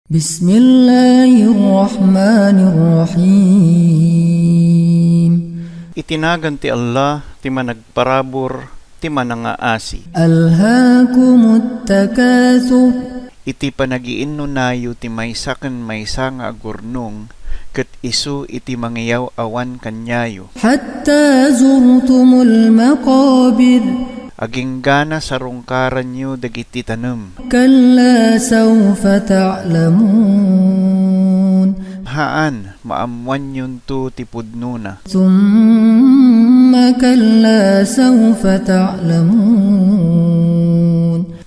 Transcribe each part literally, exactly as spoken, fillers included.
بسم الله الرحمن الرحيم. Iti nagan ti Allah, ti Managparabur, ti Manangaasi. ألهاكم التكاثر. Iti panagiinnunayo ti maysa ken maysa nga agurnong, ket isu iti mangiyaw-awan kaniayo. حتى زرتم المقابر. Aginggana sarungkaranyo dagiti tanem. كلا سوف تعلمون. Haan, maammoanyonto ti pudnona. ثم كلا سوف تعلمون.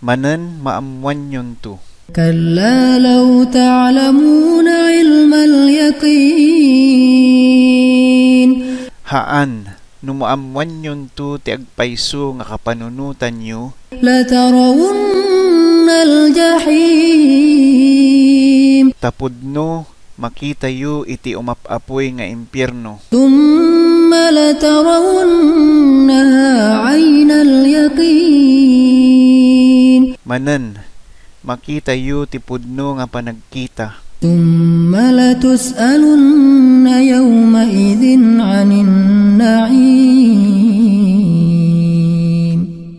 Manen, maammoanyonto. كلا لو تعلمون علم اليقين. Haan, no maammoanyonto ti agpayso nga kapanunotanyo. لترون الجحيم. Ta pudno, makitayo iti umap-apuy nga impierno. ثم لترونها عين اليقين. Manen, makitayo ti pudno nga panagkita. ثم لتسألن يومئذ عن النعيم.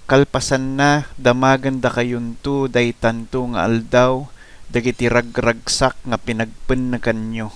Kalpasanna, damagendakayonto daytanto nga aldaw dagiti ragragsak nga pinagpennekanyo.